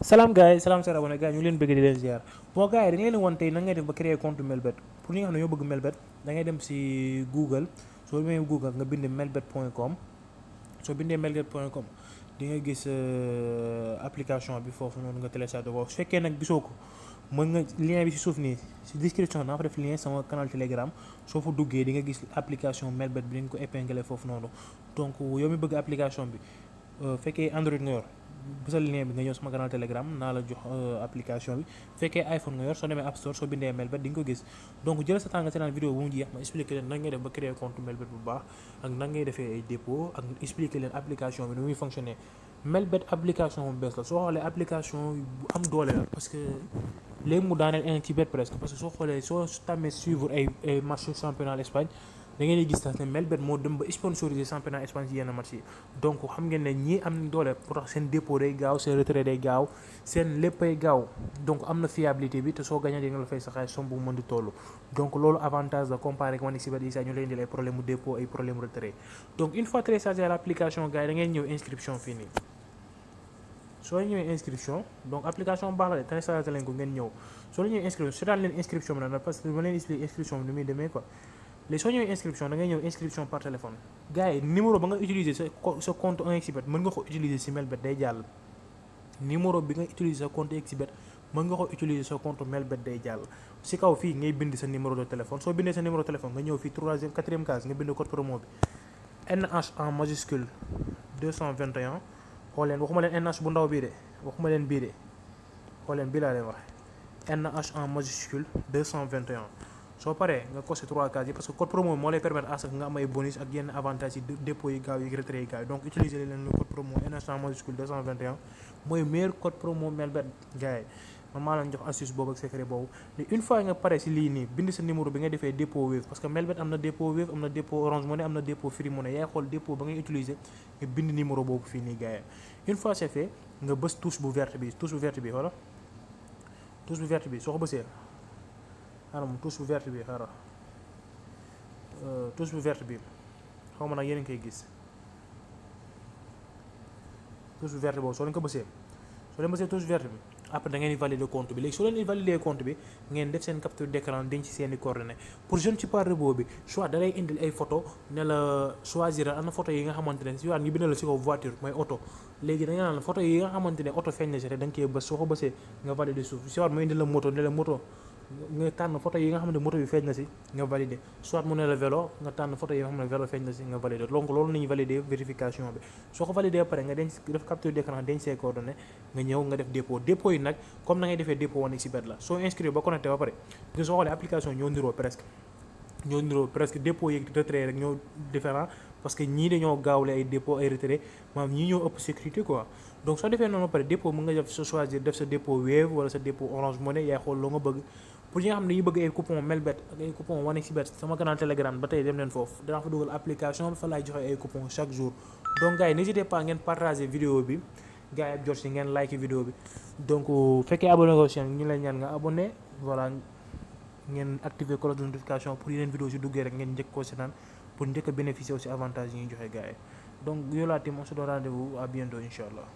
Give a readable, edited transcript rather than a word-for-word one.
salaam gars yi salaam seen abonné gars yi ñu leen bëgg di leen ziar bon gars yi dañu leen won tey nan ngay def ba créer compte Melbet pour ñi nga xam ne ñoo bëgg Melbet da ngay dem si Google soo demee Google nga bind melbet.com soo bindee melbet.com di nga gis application bi foofu noonu nga téléchargé ko su fekkee nag gisoo ko mën nga lien bi si suuf nii si description naa fa def lien sama canal Telegram soo fa duggee di nga gis application Melbet bi dañ ko épinglé foofu noonu donc yow mi bëgg application bi fekkee Android nga yor bësal lien bi nga ñëw sama canal Telegram naa la jox application bi fekkee iPhone nga yor soo demee App Store soo bindee Melbet di nga ko gis donc jël sa temps nga seetaan vidéo bu mu jeex ma expliqué leen nan ngay def ba créer compte Melbet bu baax ak nan ngay defee ay dépôt ak expliqué leen application bi nu muy fonctionner Melbet application bu bees la soo xoolee application bu am doole la parce que léegi mu daaneel un ci bet presque parce que soo xoolee soo tàmmee suivre ay match championnat Espagne da ngeen di gis tax ne Melbet moo dem ba sponsorisé championnat Espagne ci yenn match yi donc xam ngeen ne ñii am nañ doole pour tax seen dépôt day gaaw seen retrait day gaaw seen léppay gaaw donc am na fiabilité bi te soo gañee di nga la fay sa xaalis somme bu mën di toll donc loolu avantage la comparé ak wane si bet yi sax ñu leen di ay problème mu dépôt ay problème mu retrait donc une fois téléchargé l'application gars yi da ngeen ñëw inscription fii nii soo ñëwee inscription donc application baax la de téléchargé leen ko ngeen ñëw soo ñëwee inscription seetaan leen inscription bi nag parce que ma leen expliqué inscription bi ni muy demee quoi léegi soo ñëwee inscription da ngay ñëw inscription par téléphone gars yi numéro ba nga utiliser sa compte 1xBet mën nga ko utiliser si Melbet day jàll numéro bi nga utiliser sa compte 1xBet mën nga ko utiliser sa compte Melbet day jàll si kaw fii ngay bind sa numéro de téléphone soo bindee sa numéro de téléphone nga ñëw fii troisième quatrième case nga bind code promo bi NH en majuscule 221 xool leen waxuma leen NH bu ndaw bii de waxuma leen bii de xool leen bii laa leen wax NH en majuscule 221 soo paree nga coché 3 cases yi parce que code promo moo lay permettre à ce que nga am ay bonus ak yenn avantages yi dépôt yi gaaw yi retrait yi gaaw yi donc utiliser leen le code promo NH en majuscule 221 mooy meilleur code promo Melbet gars yi man maa leen jox astuce boobu ak secret boobu mais une fois nga pare si lii nii bind sa numéro bi nga defee dépôt Wave parce que Melbet am na dépôt Wave am na dépôt Orange Money am na dépôt Free Money yaay xool dépôt ba ngay utiliser nga bind numéro boobu fii nii gars yi une fois c'est fait nga bës touche bu verte bi touche bu verte bi voilà touche bu verte bi soo ko bësee xaaral moom touche bu verte bi xaaral touche bu verte bi xaw ma nag yéen a ngi koy gis touche bu verte boobu soo leen ko bësee touche verte bi après da ngeen di valider compte bi léegi soo leen di valider compte bi ngeen def seen capture d'écran denc seen i coordonnées pour je ne suis pas robot bi soit da lay indil ay photo ne la choisir am na photo yi nga xamante ne si waat ñu bindal la si kaw voiture mooy oto léegi da nga naan photo yi nga xamante ne oto feeñ na si rek da nga koy bës soo ko bësee nga valider suuf si waat mu indil la moto ne la moto nga tànn photo yi nga xam ne moto bi feeñ na si nga validé soit mu ne la vélo nga tànn photo yi nga xam ne vélo feeñ na si nga validé donc loolu nañu validé vérification bi soo ko validé pare nga denc def capture d'écran denc say coordonnées nga ñëw nga def dépôt yi nag comme na ngay defee dépôt 1xBet la soo inscrire ba connecté ba pare nga soo xoolee application ñoo niroo presque dépôt yi retrait rek ñoo différent parce que ñii dañoo gaawle ay dépôt ay retrait maanaam ñii ñoo ëpp sécurité quoi donc soo defee noonu ba pare dépôt mën nga def sa choisir def sa dépôt Wave wala sa dépôt Orange Money yaay xool loo nga bëgg pour ñi nga xam ne dañuy bëgg ay coupon Melbet ak ay coupon 1xBet sama canal Telegram ba tey dem leen foofu danaa fa dugal application bi fa laay joxe ay coupon chaque jour donc gars yi n'hésitez pas ngeen partager vidéo bi gars yi ab jot si ngeen like vidéo bi donc fekkee abonné ko chaîne ñu lay ñaan nga abonné voilà ngeen activer cloche de notification pour yeneen vidéo si duggee rek ngeen njëkk koo seetaan pour njëkk a bénéficier aussi avantage yi ñuy joxe gars yi donc yow laa tim on se donne rendez-vous à bientôt incha allah